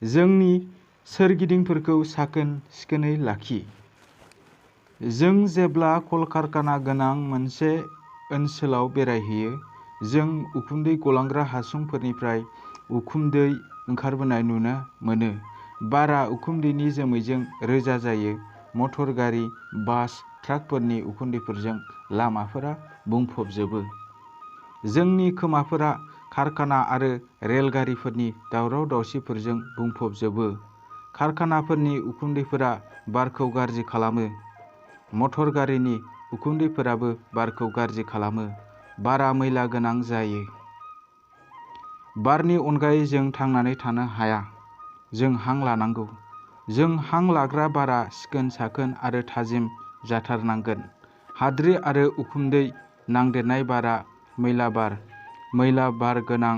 जोंनि सोरगिदिंफोरखौ साखोन सिखोनै लाखि। जों जेब्ला कलकारखाना गोनां मोनसे ओनसोलाव बेरायहैयो, जों उखुन्दै गलांग्रा हासुंफोरनिफ्राय उखुन्दै ओंखारबोनाय नुनो मोनो। बारआ उखुन्दैनि जोमैजों रोजा जायो। मटर गारि, बास, ट्राकफोरनि उखुन्दैफोरजों लामाफोरा बुंफबजोबो। जोंनि खोमाफोरा कारखाना आरो रेलगारिफोरनि दावराव-दावसिफोरजों बुंफबजोबो। कारखानाफोरनि उखुन्दैफोरा बारखौ गाज्रि खालामो। मटर गारिनि उखुन्दैफोराबो बारखौ गाज्रि खालामो। बारआ मैला गोनां जायो। बारनि अनगायै जों थांनानै थानो हाया। जों हां लानांगौ। जों हां लाग्रा बारआ सिखोन-साखोन आरो थाजिम जाथारनांगोन। हाद्रि आरो उखुन्दै नांदेरनाय बारआ मैला बार। मैला बार गोनां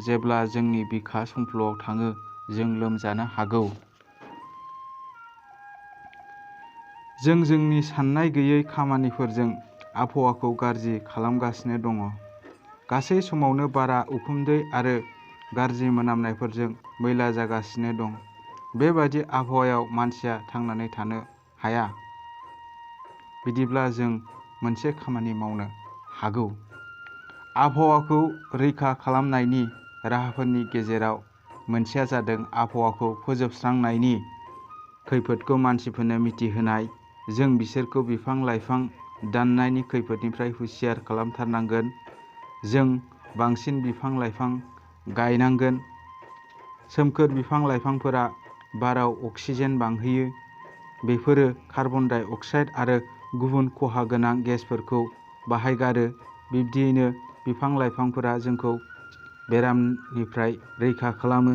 जेब्ला जोंनि बिखा संफ्ल'आव थाङो, जों लोमजानो हागौ। जों जोंनि साननाय गैयै खामानिफोरजों आबहावाखौ गाज्रि खालामगासिनो दङ। गासै समावनो बारआ उखुन्दै आरो गाज्रि मोनामनायफोरजों मैला जागासिनो दं। बेबादि आबहावायाव मानसिया थांनानै थानो हाया। बिदिब्ला जों मोनसे खामानि मावनो हागौ। आबहावाखौ रैखा खालामनायनि राहाफोरनि गेजेराव मोनसेआ जादों आबहावाखौ फोजोबस्रांनायनि खैफोदखौ मानसिफोरनो मिथिहोनाय। जों बिसोरखौ बिफां-लाइफां दाननायनि खैफोदनिफ्राय हुसियार खालामथारनांगोन। जों बांसिन बिफां-लाइफां गायनांगोन। सोमखोर बिफां-लाइफांफोरा बाराव अक्सिजेन बांहोयो। बेफोरो कार्बन डाइ अक्साइड आरो गुबुन खहा गोनां गेसफोरखौ बाहायगारो। बिब्दियैनो बिफां-लाइफांफोरा जोंखौ बेरामनिफ्राय रैखा खालामो।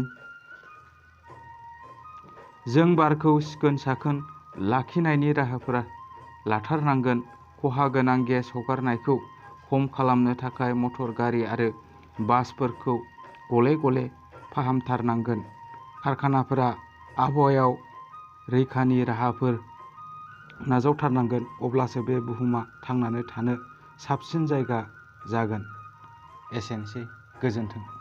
जों बारखौ सिखोन-साखोन लाखिनायनि राहाफोर लाथारनांगोन। खहा गोनां गेस हगारनायखौ खम खालामनो थाखाय मटर गारि आरो बासफोरखौ गले-गले फाहामथारनांगोन। कारखानाफोरा आबहावायाव रैखानि राहाफोर नाजावथारनांगोन। अब्लासो बे बुहुमा थांनानै थानो साबसिन जायगा जागोन। एसेनोसै, गोजोन्थों।